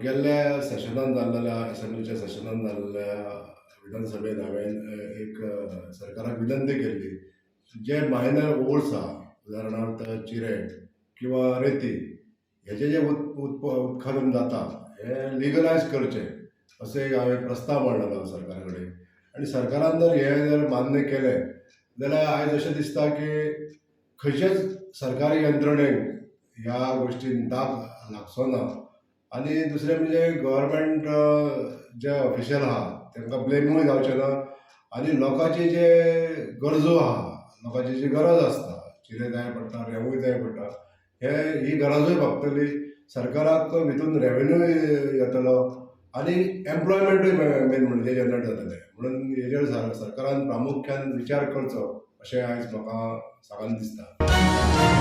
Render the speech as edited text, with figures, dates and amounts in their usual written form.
गेल्ल्या सेशनान जाल्लेल्या, एसेंब्लीच्या सेशनान जाल्ल्या विधानसभेन हांवें एक सरकाराक विनंती केल्ली, जे मायनर ओर्स आहा, उदाहरणार्थ चिरे किंवा रेती, हेजे जे उत्खनन जाता हें लिगलायज करचें अशें एक हांवें प्रस्ताव मांडलेलो सरकारा कडेन. आनी सरकारान जर हें जर मान्य केलें जाल्यार आयज अशें दिसता की खंयचेच सरकारी यंत्रणेक ह्या गोश्टीन दाग लागचो ना. आनी दुसरें म्हणजे गव्हर्मेंट जे ऑफिशियल आहा तांकां ब्लेमूय जावचें ना आनी लोकांची जे गरजो आहा, लोकांची जी गरज आसता, चिरे जाय पडटा, रेंवूय जाय पडटा, हे ही गरजूय भागतली, सरकाराक भितून रेवेन्यूय येतलो आनी एम्प्लॉयमेंटूय मेन म्हणजे जनरेट जातलें. म्हणून हेजेर सरकारान प्रामुख्यान विचार करचो अशें आयज म्हाका सांगन दिसता.